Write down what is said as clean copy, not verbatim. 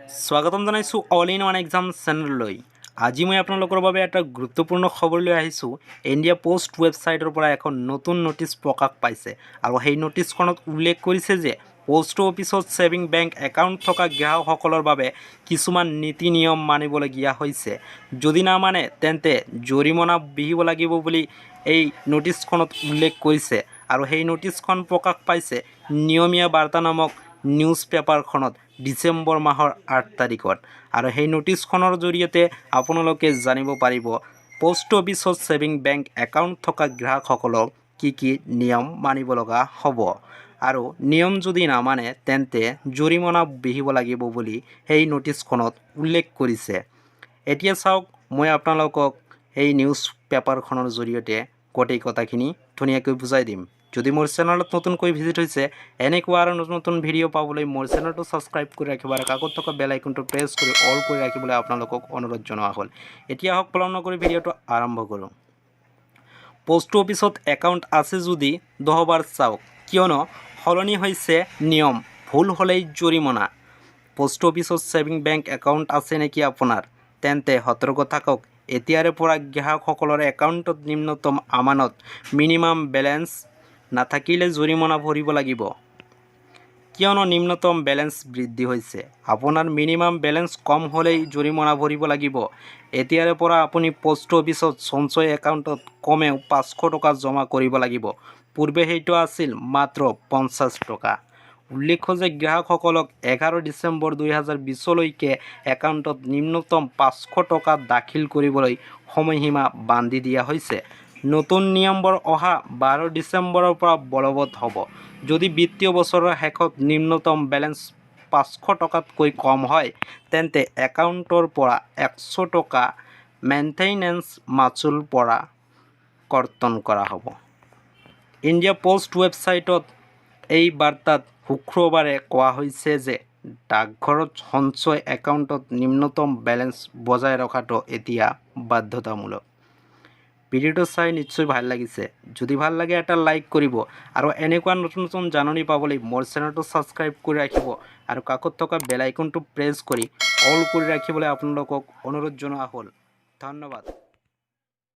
স্বাগতম জনাইছোঁ all in one exam চেনেললৈ। আজি মই আপোনালোকৰ বাবে এটা গুৰুত্বপূৰ্ণ খবৰ লৈ আহিছোঁ। ইণ্ডিয়া প'ষ্ট ৱেবছাইটৰ পৰা এখন নতুন ন'টিচ প্ৰকাশ পাইছে আৰু সেই ন'টিচখনত উল্লেখ কৰিছে যে প'ষ্ট অফিচত ছেভিং বেংক একাউণ্ট থকা গ্ৰাহকসকলৰ বাবে কিছুমান নীতি নিয়ম মানিবলগীয়া হৈছে। যদি নামানে, তেন্তে জৰিমনা বিহিব লাগিব বুলি এই ন'টিচখনত উল্লেখ কৰিছে। আৰু সেই ন'টিচখন প্ৰকাশ পাইছে নিয়মীয়া বাৰ্তা নামক নিউজ পেপাৰখনত ডিচেম্বৰ মাহৰ 8 তাৰিখত। আৰু সেই ন'টিচখনৰ জৰিয়তে আপোনালোকে জানিব পাৰিব প'ষ্ট অফিচত ছেভিং বেংক একাউণ্ট থকা গ্ৰাহকসকলক কি কি নিয়ম মানিব লগা হ'ব আৰু নিয়ম যদি নামানে, তেন্তে জৰিমনা বিহিব লাগিব বুলি সেই ন'টিচখনত উল্লেখ কৰিছে। এতিয়া চাওক, মই আপোনালোকক এই নিউজ পেপাৰখনৰ জৰিয়তে গোটেই কথাখিনি ধুনীয়াকৈ বুজাই দিম। যদি মোৰ চেনেলত নতুনকৈ ভিজিট হৈছে, এনেকুৱা আৰু নতুন নতুন ভিডিঅ' পাবলৈ মোৰ চেনেলটো ছাবস্ক্ৰাইব কৰি ৰাখিব আৰু কাষত থকা বেল আইকনটো প্ৰেছ কৰি অল কৰি ৰাখিবলৈ আপোনালোকক অনুৰোধ জনোৱা হ'ল। এতিয়া আহক, পলম নকৰি ভিডিঅ'টো আৰম্ভ কৰোঁ। পোষ্ট অফিচত একাউণ্ট আছে যদি 10বাৰ চাওক, কিয়নো সলনি হৈছে নিয়ম, ভুল হ'লেই জৰিমনা। পোষ্ট অফিচত ছেভিং বেংক একাউণ্ট আছে নেকি আপোনাৰ? তেন্তে সতৰ্ক থাকক। এতিয়াৰে পৰা গ্ৰাহকসকলৰ একাউণ্টত নিম্নতম আমানত, মিনিমাম বেলেঞ্চ নাথাকিলে জৰিমনা ভৰিব লাগিব। কিয়নো নিম্নতম বেলেঞ্চ বৃদ্ধি হৈছে। আপোনাৰ মিনিমাম বেলেঞ্চ কম হ'লেই জৰিমনা ভৰিব লাগিব। এতিয়াৰে পৰা আপুনি পোষ্ট অফিচত সঞ্চয় একাউণ্টত কমেও 500 টকা জমা কৰিব লাগিব। পূৰ্বে সেইটো আছিল মাত্ৰ 50 টকা। উল্লেখ্য যে গ্ৰাহকসকলক 11 ডিচেম্বৰ 2020লৈকে একাউণ্টত নিম্নতম 500 টকা দাখিল কৰিবলৈ সময়সীমা বান্ধি দিয়া হৈছে। নতুন নিয়মবোৰ অহা 12 ডিচেম্বৰৰ পৰা বলবৎ হ'ব। যদি বিত্তীয় বছৰৰ শেষত নিম্নতম বেলেঞ্চ 500 টকাতকৈ কম হয়, তেন্তে একাউণ্টৰ পৰা 100 টকা মেইনটেনেন্স মাচুল পৰা কৰ্তন কৰা হ'ব। ইণ্ডিয়া প'ষ্ট ৱেবছাইটত এই বাৰ্তাত শুক্ৰবাৰে কোৱা হৈছে যে ডাকঘৰত সঞ্চয় একাউণ্টত নিম্নতম বেলেঞ্চ বজাই ৰখাটো এতিয়া বাধ্যতামূলক। ভিডিঅ'টো চাই নিশ্চয় ভাল লাগিছে। যদি ভাল লাগে, এটা লাইক কৰিব আৰু এনেকুৱা নতুন নতুন জাননী পাবলৈ মোৰ চেনেলটো ছাবস্ক্ৰাইব কৰি ৰাখিব আৰু কাষত থকা বেল আইকনটো প্ৰেছ কৰি অল কৰি ৰাখিবলৈ আপোনালোকক অনুৰোধ জনোৱা হ'ল। ধন্যবাদ।